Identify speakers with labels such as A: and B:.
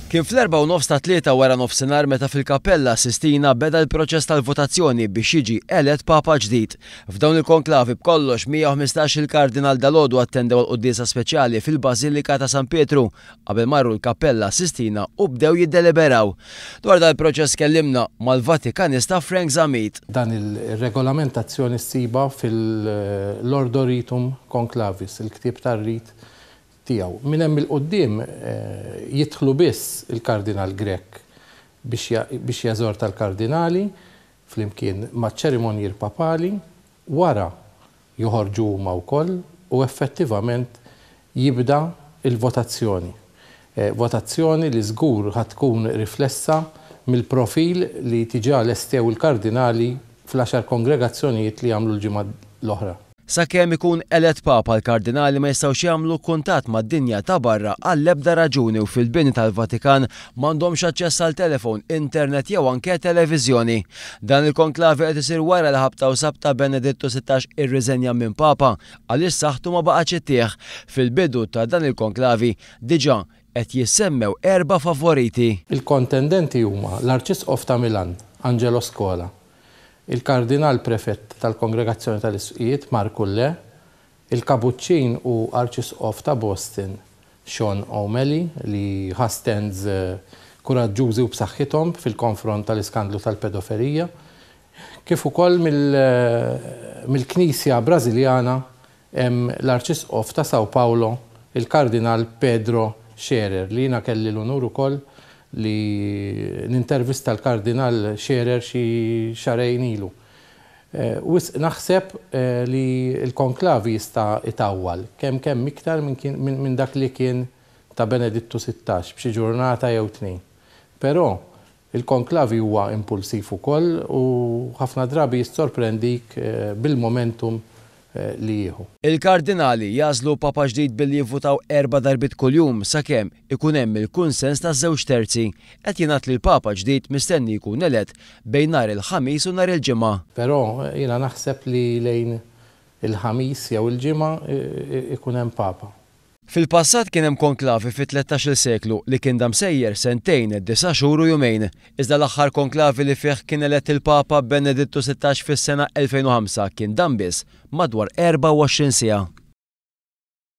A: Kien fl-erbgħa u nofs tat-Tlieta wara nofsinhar meta fil-Kappella Sistina beda l-proċess tal-votazzjoni biex jiġi elett Papa ġdid. F'dawn il-konklavi b'kollox 115 il-kardinal dalgħodu attendew għall-quddiesa speċjali fil-Bażilika ta' San Pietru qabel marru l-Kappella Sistina u bdew jiddeliberaw. Dwar dal-proċess tkellimna mal-Vatikanista Frank Zammit.
B: Dan ir-regolamentazzjoni ssibha fil-Ordo Ritum Conclavis, il-ktieb tar-rit tiegħu. Minn hemm 'il quddiem jidħlu biss il-Kardinal Grech biex jeżorta l-kardinali flimkien maċ-ċerimonjier papali, wara joħorġu huma wkoll u effettivament jibda l-votazzjoni. Votazzjoni li żgur ħa tkun riflessa mill-profil li diġà lestew il-kardinali fl-għaxar kongregazzjonijiet li għamlu l-ġimgħa l-oħra.
A: Sakemm ikun elett Papa l-kardinali ma jistgħux jagħmlu kuntatt mad-dinja ta' barra għall-ebda raġuni u fil-bini tal-Vatikan m'għandhomx aċċess għal telefon, internet jew anke televiżjoni. Dan il-konklavi qed isir wara li ħabta u sabta Benedittu 16 irriżenja minn Papa għaliex saħħtu ma baqgħetx ittih. Fil-bidu ta' dan il-konklavi diġà qed jissemmew erba' favoriti.
B: Il-kontendenti huma l-Arċisqof ta' Milan, Angelo Scola, il-Kardinal Prefett tal-Kongregazzjoni tal-Isqfijiet, Marc Ouellet, il-Kabuċċin u Arċisqof ta' Boston, Sean O'Malley, li ħa stands kuraġġużi u b'saħħithom fil-konfront tal-iskandlu tal-pedoferija, kif ukoll mill-Knisja Brażiljana hemm l-Arċisqof ta' São Paulo, il-Kardinal Pedro Scherer, li jiena kelli l-unur ukoll li nintervista l-Kardinal Scherer xi xahrejn ilu. Wisq naħseb li l-konklavi jista' itawwal kemm kemm iktar minn dak li kien ta' Benedittu 16 b'xi ġurnata jew tnejn. Però, il-konklavi huwa impulsiv ukoll u ħafna drabi jissorprendik bil-momentum li jieħu.
A: Il-kardinali jagħżlu Papa ġdid billi jivvutaw erba' darbiet kuljum sakemm ikun hemm il-kunsens ta' żewġ terzi. Qed jingħad li l-Papa ġdid mistenni jkun elett bejn nhar il-Ħamis u nhar il-Ġimgħa.
B: Però jiena naħseb li lejn il-Ħamis jew il-Ġimgħa ikun hemm Papa.
A: Fil-passat kien hemm konklavi fit-tlettax-il seklu li kien dam sejjer sentejn, disa' xhur u jumejn. Iżda l-aħħar konklavi li fih kien elett il-Papa Benedittu 16 fis-sena 2005 kien dam biss madwar 24 siegħa.